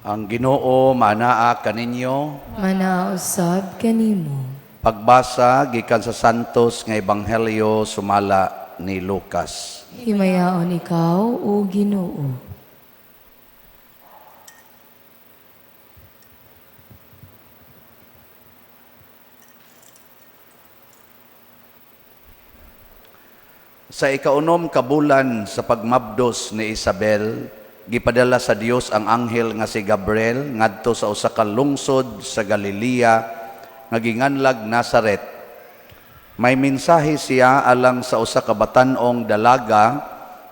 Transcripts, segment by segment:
Ang Ginoo maanaa kaninyo. Manaa usab kanimo. Pagbasa gikan sa Santos nga Ebanghelyo sumala ni Lucas. Himayaon ikaw, o Ginoo. Sa ikaunom ka bulan sa pagmabdos ni Isabel, gipadala sa Dios ang anghel nga si Gabriel ngadto sa usa ka lungsod sa Galilea nga ginganlag Nazaret. May mensahe siya alang sa usa ka batan-ong dalaga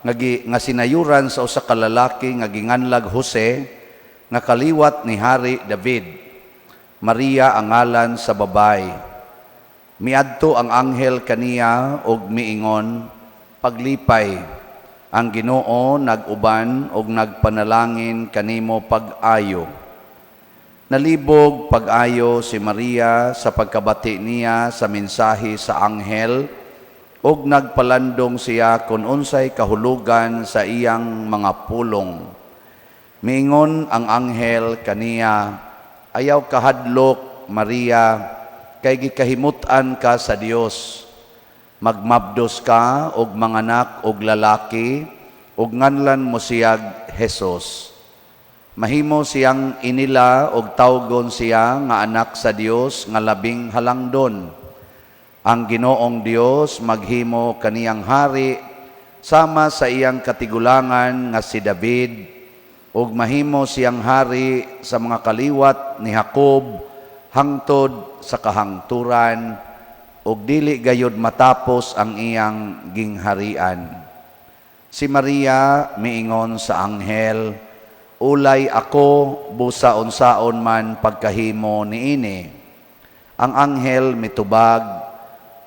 nga sinayuran sa usa ka lalaki nga ginganlag Jose nga kaliwat ni Hari David. Maria ang ngalan sa babay. Miadto ang anghel kaniya og miingon, "Paglipay, ang Ginoo nag-uban og nagpanalangin kanimo pag-ayo." Nalibog pag-ayo si Maria sa pagkabati niya sa mensahe sa anghel ug nagpalandong siya kung unsay kahulugan sa iyang mga pulong. Miingon ang anghel kaniya, "Ayaw kahadlok, Maria, kay gikahimut-an ka sa Dios. Magmabdos ka og manganak og lalaki ug nganlan mo siyag Jesus. Mahimo siyang inila og tawgon siya nga anak sa Dios nga labing halangdon. Ang Ginoong Dios maghimo kaniyang hari sama sa iyang katigulangan nga si David, ug mahimo siyang hari sa mga kaliwat ni Jacob hangtod sa kahangturan, ug dili gayud matapos ang iyang gingharian." Si Maria miingon sa anghel, "Ulay ako, busa unsaon man pagkahimo niini?" Ang anghel mitubag,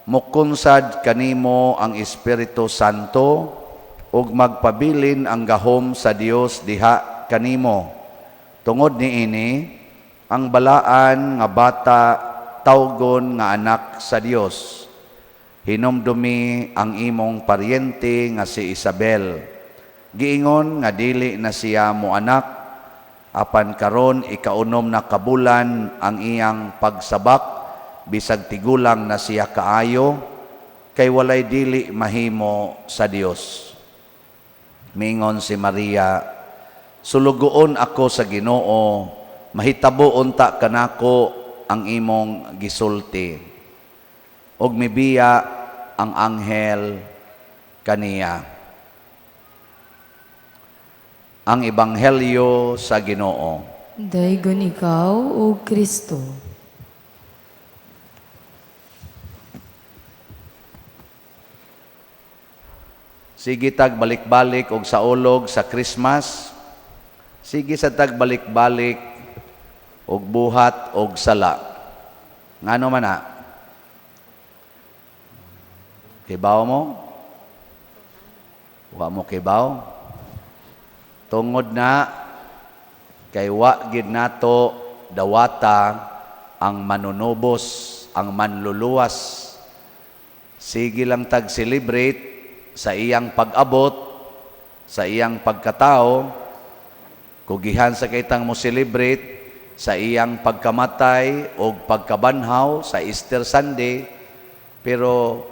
"Mukunsad kanimo ang Espiritu Santo ug magpabilin ang gahom sa Dios diha kanimo. Tungod niini, ang balaan nga bata tawgon nga anak sa Dios. Hinumdumi ang imong paryente nga si Isabel. Giingon nga dili na siya mo anak, apan karon ikaunom na kabulan ang iyang pagsabak, bisag tigulang na siya kaayo, kay walay dili mahimo sa Dios." Mingon si Maria, "Sulugoon ako sa Ginoo, mahitabo unta kanako ang imong gisulti." Ug mibiya ang anghel kaniya. Ang Ebanghelyo sa Ginoo. Daygon ikaw, o Kristo. Sige tag balik-balik og saulog sa Christmas. Sige sa tag balik-balik og buhat og sala. Ngano man na? Kibaw mo? Wa mo kibaw? Tungod na kay wa gid nato dawata ang manunubos, ang manluluwas. Sige lang tag celebrate sa iyang pag-abot, sa iyang pagkatao, kugihan sa kitang mo celebrate sa iyang pagkamatay o pagkabanhaw sa Easter Sunday, pero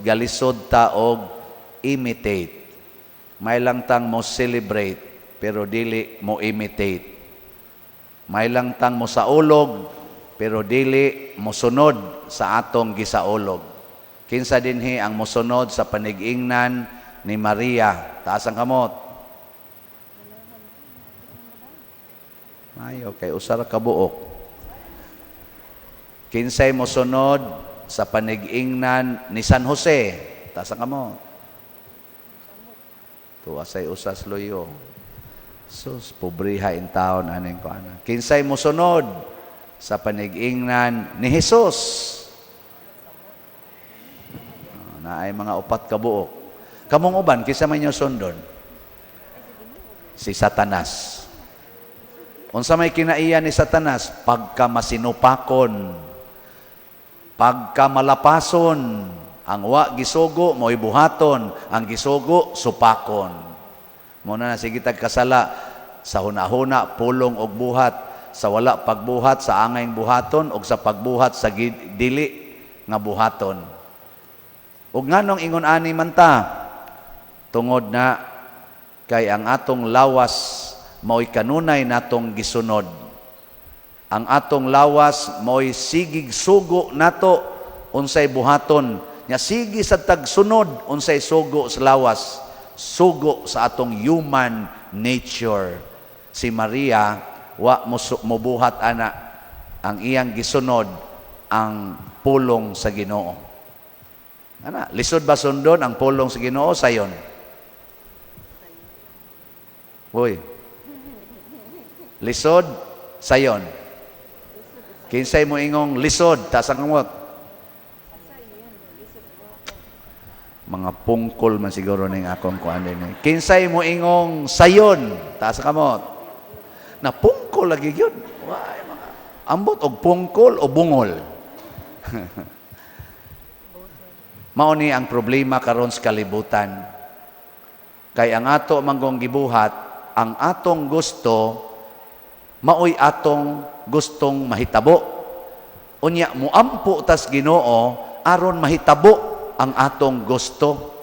galisod ta og imitate. May lang tang mo celebrate, pero dili mo imitate. May lang tang mo saulog, pero dili mo sunod sa atong gisaulog. Kinsa dinhi ang mosunod sa panigingnan ni Maria? Taas ang kamot. Mayo kay usa ra ka buok. Kinsay mosunod sa panigingnan ni San Jose? Taas ang kamot. Tuwa say usas loyo. Sus, pobriha in taon aning ko ana. Kinsay mosunod sa panigingnan ni Jesus? Naay mga upat ka buok. Kamong uban, kinsa man inyo sundon? Si Satanas. Unsa may kinaiya ni Satanas? Pagka masinupakon, pagka malapason, ang wa gisugo mo'y buhaton, ang gisugo supakon. Muna na sige tag kasala. Sa hunahuna, pulong og buhat, sa wala pagbuhat sa angayng buhaton og sa pagbuhat sa dili nga buhaton. Ug nganong ingon ani man ta? Tungod na kay ang atong lawas mao'y kanunay natong gisunod. Ang atong lawas mao'y sigig sugo nato unsay buhaton. Nya sige sa tagsunod unsay sugo sa lawas, sugo sa atong human nature. Si Maria wa mobuhat ana, ang iyang gisunod ang pulong sa Ginoo. Ana, lisod ba sundon ang pulong sa Ginoo sayon? Uy. Lisod sayon. Kinsay mo ingong lisod, taas ang kamot. Mga pungkol man siguro ning akong kuan din. Kinsay mo ingong sayon, taas ang kamot. Na pungkol lagi gyud. Way, mga ambot og pungkol o bungol. Mao ni ang problema karon sa kalibutan. Kay ang ato manggong gibuhat, ang atong gusto maoy atong gustong mahitabo. Unya muampo tas Ginoo aron mahitabo ang atong gusto.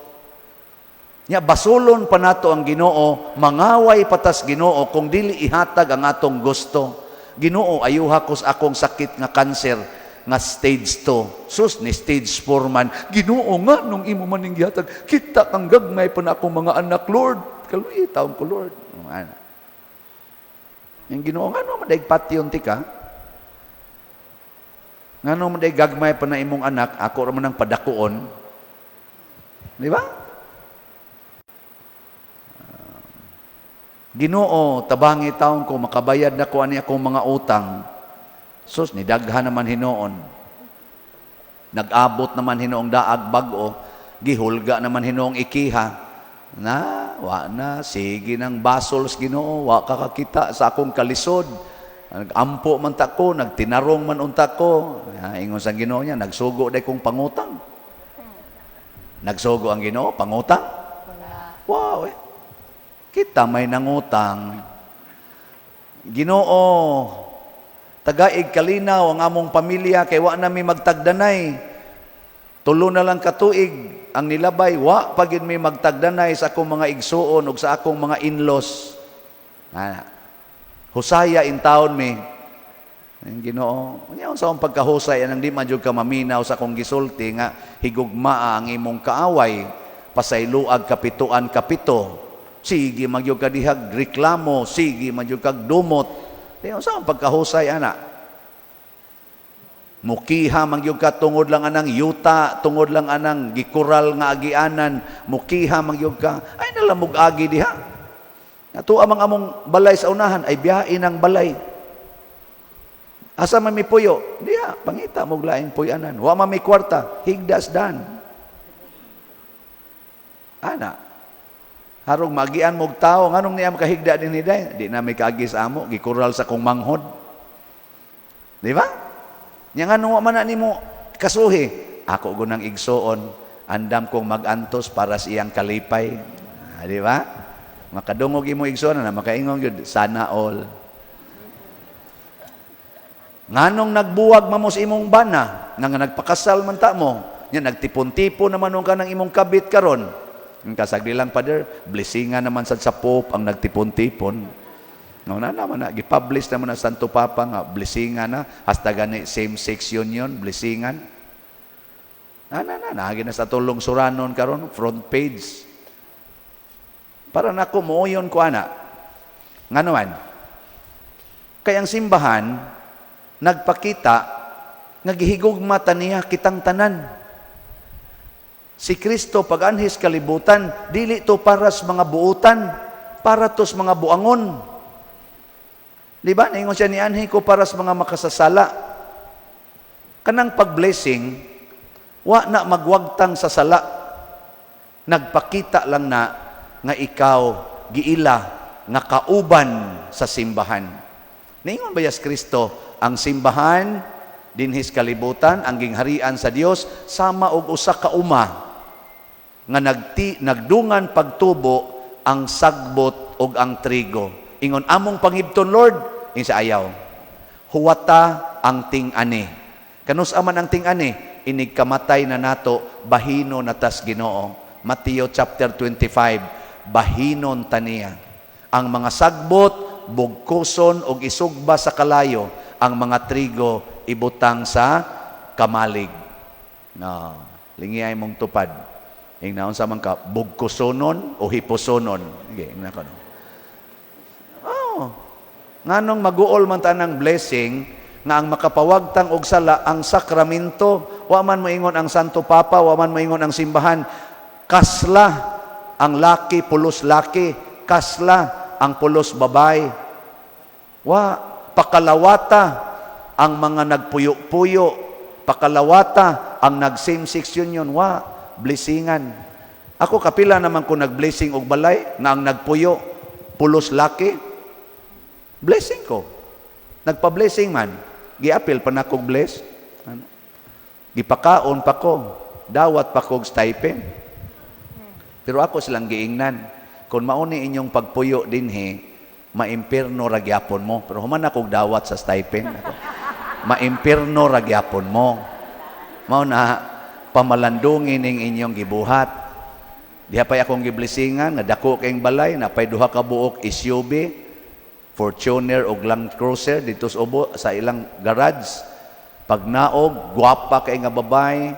Nya basulon pa nato ang Ginoo, mangaway pa tas Ginoo kung dili ihatag ang atong gusto. Ginoo, ayuha ko sa akong sakit nga kanser nga stage 2. Sus, ni stage 4 man. Ginoo, nga nung imo man ning gihatag, kita kang gagmay pa na akong mga anak, Lord. Kaluyi taon ko, Lord. Ano? Yung Ginoo, nga no, madaig patyon ti ka. Nga no, madaig gagmay pa na imong anak, ako ra man ang padakuon. Di ba? Ginoo, tabangi taon ko, makabayad na ko ani akong mga utang. Sus, nidaghan naman hinoon. Nag-abot naman hinoong daag bag-o, gihulga naman hinoong ikiha. Na, wa na, sige nang basol sa Ginoo, wa ka kakita sa akong kalisod. Nag-ampo man ta ko, nagtinarong man unta ko. Ya, ingon sa Ginoo niya, nagsugo day kong pangutang. Nagsugo ang Ginoo, pangutang? Wow, eh. Kita may nangutang. Ginoo, tagaig kalinaw ang among pamilya kay wa na mi magtagdanay. Tulo na lang katuig ang nilabay, wa pa gid mi magtagdanay sa akong mga igsuon ug sa akong mga in-laws. Husaya in taon mi. Ang Ginoo, unya unsa akong pagkahusay anang di man jud ka maminaw sa akong gisulti nga higugmaa ang imong kaaway, pasayloag kapituan kapito. Sige man gyud ka dihag reklamo, sige man gyud kag dumot. Di unsa ang pagkahusay ana? Mukiha man gyud ka tungod lang anang yuta, tungod lang anang gikural nga agianan, mukiha man gyud ka. Ay nalamog agi diha. Ato amang among balay sa unahan ay biyain ang balay. Asa man mi puyo? Diha, pangita mo laing puyanan. Wa man mi kwarta, higdas dan. Ana. Harong magian mog tao, nganong niya makahigda din ni day? Di na may kaagi sa amo, gikural sa kong manghod. Di ba? Nya nganong wa man na nimo kasuhi? Ako gunang igsuon, andam kong magantos para sa iyang kalipay. Di ba? Makadungog imo igsuon na makaingon gyud sana all. Nganong nagbuwag mamo sa imong bana, nga nagpakasal man ta mo, nya nagtipon-tipon naman ka ng imong kabit karon. Ang kasagdi lang, Father, blessingan naman sad sa Pope ang nagtipon-tipon. No, na naman na, gipublish naman na Santo Papa nga, blessingan na, hasta gani same-sex union, blessingan. Na, na, na, naagi na sa tulong suranon karon, front page. Para nako mooyon ko ana. Ngano man? Kay ang simbahan nagpakita nga gihigugma ta niya kitang tanan. Si Kristo pag-anhis kalibutan, dili to para sa mga buutan, para to sa mga buangon. Di ba? Ningon siya, nianhi ko para sa mga makasasala. Kanang pag-blessing, wa na magwagtang sa sala. Nagpakita lang na nga ikaw giila nga kauban sa simbahan. Ningon ba yes Kristo, ang simbahan dinhis kalibutan, ang gingharian sa Dios sama og usa ka uma nga nagdungan pagtubo ang sagbot og ang trigo. Ingon among pangibton, Lord, ingon sa ayaw. Huwata ang ting-ani. Kanus-a man ang ting-ani? Inig kamatay na nato, bahino na tas Ginoo. Mateo chapter 25, bahinon taniya. Ang mga sagbot, bugkuson og isugba sa kalayo, ang mga trigo ibutang sa kamalig. No, lingi ay mong tupad. Ingna unsa man ka, bugkusonon o hipusonon? Sige, ingna ko, no. Oh. Nganong maguol man ta ng blessing nga ang makapawagtang og sala ang sakramento, wa man moingon ang Santo Papa, wa man moingon ang simbahan, kasla ang laki pulos laki, kasla ang pulos babay. Wa pakalawata ang mga nagpuyo-puyo, pakalawata ang nag same sex union, wa blessingan. Ako, kapila naman ko nag-blessing og balay nga ang nagpuyo pulos laki. Blessing ko. Nagpa-blessing man. Giapil pa na kog bless. Ano? Gipakaon pa ko. Dawat pa kog stipend. Pero ako silang giingnan. Kung mauni inyong pagpuyo dinhi, maimpirno ra gyapon mo. Pero human akong dawat sa stipend. Ako, maimpirno ra gyapon mo. Mao na pamalandungin ning inyong gibuhat. Diha pa'y akong giblessingan, nga dako kayong balay, napay duha ka buok SUV, Fortuner o Land Cruiser dito sa ubo sa ilang garage. Pag naog, gwapa kay nga babay,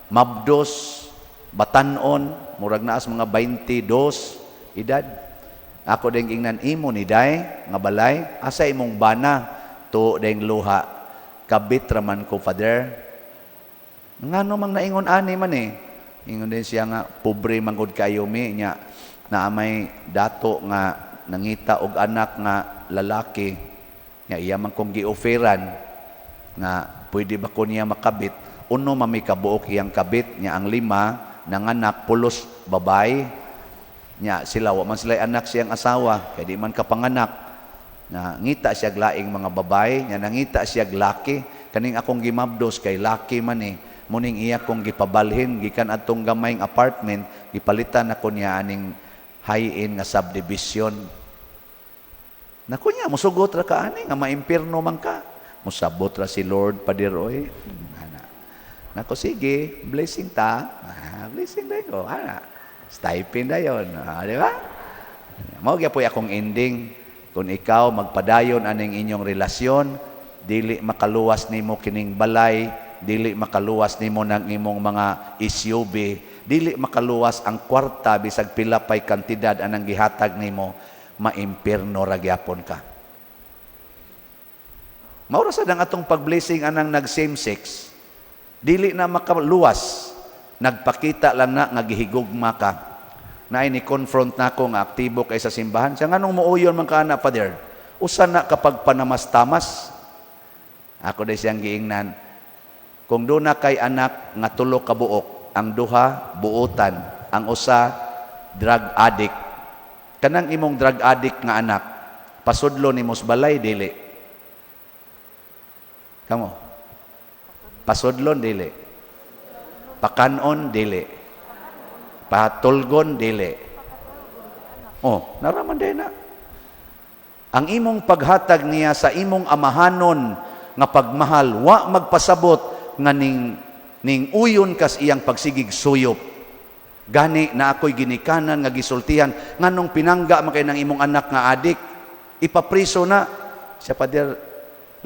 mabdos, batanon, murag naas mga 22 edad. Ako ding ingnan, "Imo ni day nga balay, asa imong bana?" To ding luha. "Kabit raman ko, Father." Ngano mang naingon ani man eh? Ingon din siya nga pobre man gud kayo mi nya na may dato nga nangita og anak nga lalaki nga iya man kong gi-offeran nga pwede ba ko niya makabit. Uno man mi kabuok iyang kabit nya, ang lima nanganak pulos babay. Nya sila, wa man sila anak siyang asawa kay di man kapanganak, na ngita siya laing mga babay nya, nangita siya laki. Kaning akong gimabdos kay laki man eh, muning iya kong gipabalhin gikan atong gamayng apartment, gipalitan ako niya aning high-end nga subdivision. Naku niya, musugot ra ka ani nga maimpirno man ka. Musabot ra si Lord, Pader, oy. Ana. Nako, sige, blessing ta. Ah, blessing dayon ko. Ana. Stipend dayon. Ah, di ba? Mao gyud akong ending. Kung ikaw magpadayon aning inyong relasyon, dili makaluwas nimo kining balay, dili makaluwas nimo ng imong mga SUV, dili makaluwas ang kwarta bisag pila pay kantidad anang gihatag nimo, maimpirno ra gyapon ka. Mao ra sad ang atong pag-blessing anang nag same sex. Dili na makaluwas. Nagpakita lang na nga gihigugma ka. Naay ni confront nako nga aktibo kay sa simbahan. Siya, "Nganong muuyon man ka ana, Father? Usa na kapag panamas-tamas." Ako day siyang giingnan. Kung duna kay anak nga tulo ka buok, ang duha buotan, ang usa drug addict. Kanang imong drug addict nga anak, pasudlo nimo sa balay, dili? Kamo? Pasudlon, dili? Pakanon, dili? Patulgon, dili? Oh, naraman din na. Ang imong paghatag niya sa imong amahanon nga pagmahal, wa magpasabot nga ning uyon kas iyang pagsigig suyop. Gani na ako'y ginikanan nga gisultihan, "Nganong pinangga man kay ng imong anak nga adik? Ipapriso na siya, Pader."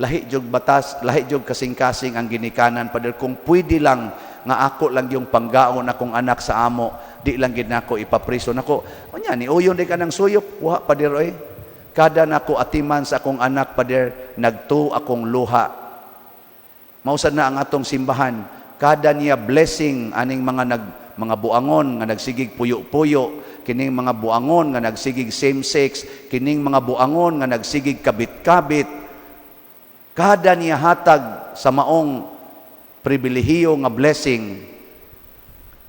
"Lahi jug batas, lahi jug kasing-kasing ang ginikanan, Pader. Kung pwede lang nga ako lang yung panggaon akong anak sa amo, di lang gid nako ipapriso." Nako, unya ni uyon di ka ng suyop. "Wa, Pader, oy. Kada nako atiman sa akong anak, Pader, nagtu akong luha." Mausad na ang atong simbahan. Kada niya blessing aning mga nag mga buangon nga nagsigig puyo-puyo, kining mga buangon nga nagsigig same sex, kining mga buangon nga nagsigig kabit-kabit, kada niya hatag sa maong pribilehiyo nga blessing,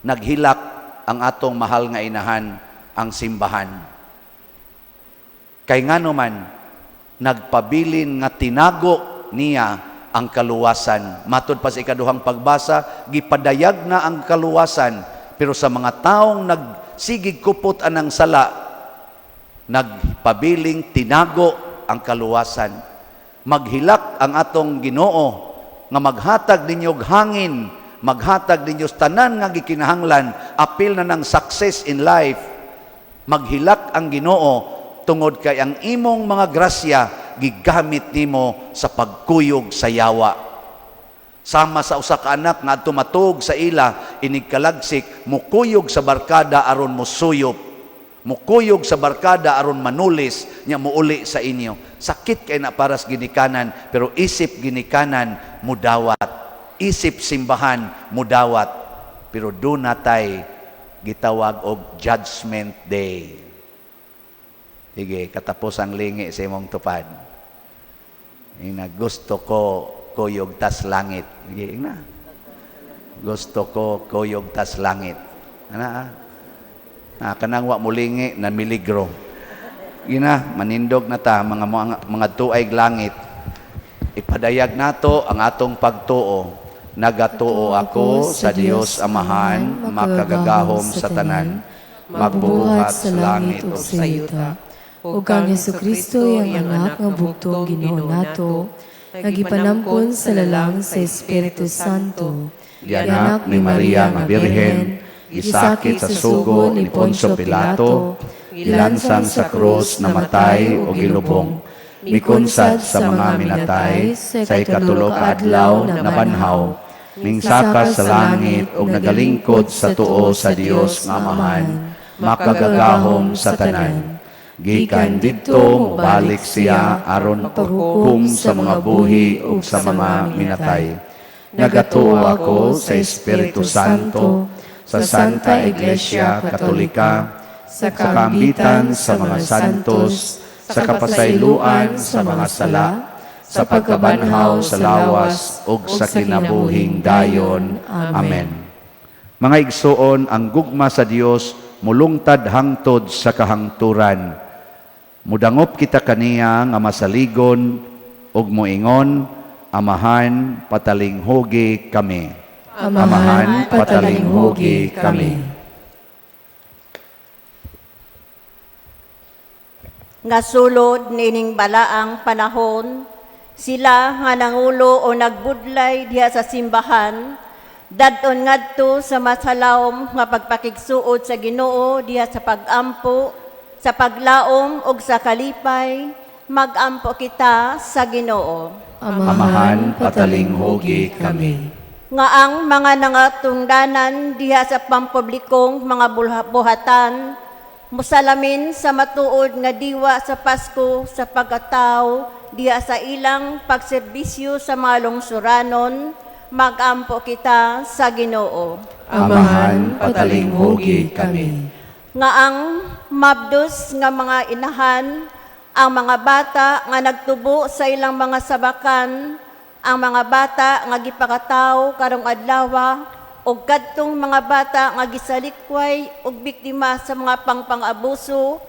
naghilak ang atong mahal nga inahan, ang simbahan. Kay ngano man, nagpabilin nga tinago niya ang kaluwasan. Matod pa sa ikaduhang pagbasa, gipadayag na ang kaluwasan, pero sa mga taong nagsigig kupot anang sala, Nagpabiling tinago ang kaluwasan. Maghilak ang atong Ginoo nga maghatag ninyo og hangin, maghatag ninyo sa tanan nga gikinahanglan, apil na ng success in life. Maghilak ang Ginoo tungod kay ang imong mga grasya gigamit nimo sa pagkuyog sa yawa. Sama sa usa ka anak nga adto matug sa ila, inig kalagsik, mukuyog sa barkada aron musuyop. Mukuyog sa barkada aron manulis, nya muuli sa inyo. Sakit kay na para sa ginikanan, pero isip ginikanan mudawat. Isip simbahan mudawat. Pero duna tay gitawag og Judgment Day. Sige, katapos ang lingi sa imong tupad. Ina, "Gusto ko kuyog tas langit." Sige, na. "Gusto ko kuyog tas langit." Ana, ah. Na kanang wa mulingi na miligro. Gina, manindog na ta mga tuay langit. Ipadayag nato ang atong pagtuo. Nagatuo ako sa Dios Amahan, makagagahom sa tanan, magbubuhat sa langit ug sa yuta. Ug kang Hesukristo, iyang anak nga bugtong Ginoo nato, nga gipanampon sa lalang sa Espiritu Santo, Gianak ni Maria nga Birhen, gisakit sa sugo ni Poncio Pilato, gilansang sa krus, namatay o gilubong, mikunsad sa mga minatay, sa ikatulo ka adlaw nabanhaw, mingsaka sa langit ug nagalingkod sa tuo sa Dios nga Amahan, makagagahom sa tanan. Gikan didto mobalik siya aron paghukom sa mga buhi ug sa mga minatay. Nagatuo ako sa Espiritu Santo, sa Santa Iglesia Katolika, sa kaambitan sa mga santos, sa kapasayloan sa mga sala, sa pagkabanhaw sa lawas ug sa kinabuhing dayon. Amen. Mga igsoon, ang gugma sa Dios mulungtad hangtod sa kahangturan. Mudangop kita kaniya nga masaligon ug moingon, "Amahan, patalinghugi kami. Amahan, patalinghugi kami." Nga sulod nining balaang panahon, sila nga nangulo o nagbudlay diha sa simbahan, dadon ngadto sa masalawom nga pagpakigsuod sa Ginoo diha sa pagampo, sa paglaom ug sa kalipay, magampo kita sa Ginoo. Amahan, patalinghugi kami. Nga ang mga nangatungdanan diha sa pampublikong mga buhatan musalamin sa matuod nga diwa sa Pasko sa pagkatao diha sa ilang pagserbisyo sa mga lungsuranon, magampo kita sa Ginoo. Amahan, patalinghugi kami. Nga ang mabdos nga mga inahan, ang mga bata nga nagtubo sa ilang mga sabakan, ang mga bata nga gipakataw karong adlaw, ug kadtong mga bata nga gisalikway ug biktima sa mga pangpang-abuso,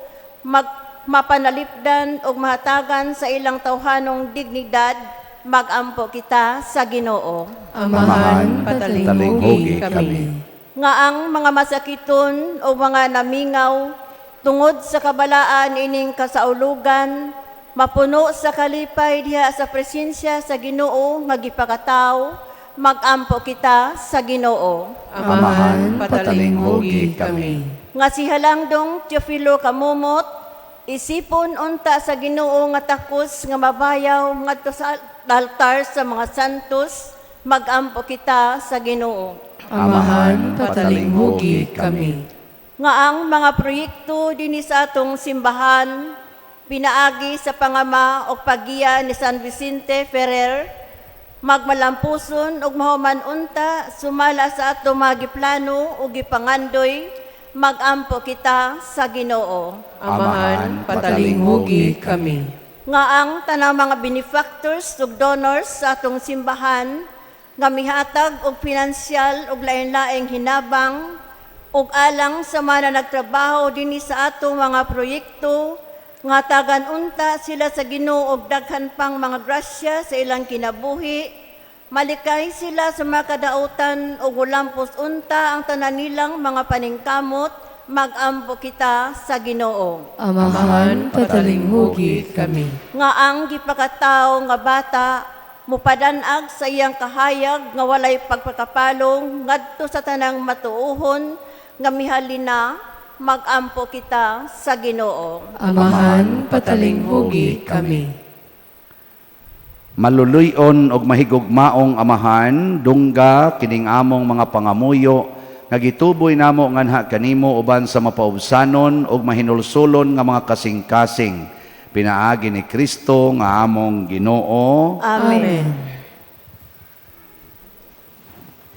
mapanalipdan ug mahatagan sa ilang tawhanong dignidad, magampo kita sa Ginoo. Amahan, patalinghugi kami. Nga ang mga masakiton o mga namingaw tungod sa kabalaan ining kasaulugan mapuno sa kalipay diha sa presensya sa Ginoo nga gipakataw, magampo kita sa Ginoo. Amahan, patalinghugi kami. Nga si Halangdong Teofilo Kamumot isipon unta sa Ginoo nga takos nga mabayaw ngadto sa altar sa mga santos, magampo kita sa Ginoo. Amahan, patalinghugi kami. Nga ang mga proyekto dinhi sa atong simbahan pinaagi sa pangama o paggiya ni San Vicente Ferrer magmalampuson ug mahuman unta sumala sa atong mga giplano ug gipangandoy, magampo kita sa Ginoo. Amahan, patalinghugi kami. Nga ang tanang mga benefactors ug donors sa atong simbahan nga mihatag og pinansyal ug lain-laing hinabang ug alang sa mga nagtrabaho dinhi sa atong mga proyekto, nga tagan unta sila sa Ginoo og daghan pang mga grasya sa ilang kinabuhi, malikay sila sa mga kadautan ug hulampos unta ang tanan nilang mga paningkamot, Magampo kita sa Ginoo. Amahan, patalinghugi kami. Nga ang gipakatawo nga bata mupadanag sa iyang kahayag nga walay pagpakapalong ngadto sa tanang matuohon nga mihalina, magampo kita sa Ginoo. Amahan, patalinghugi kami. Maluluy-on og mahigugmaong Amahan, dungga kining among mga pangamuyo nga gituboy namo nganha kanimo uban sa mapaubsanon ug mahinulsulon nga mga kasing-kasing, pinaagi ni Kristo nga among Ginoo. Amen.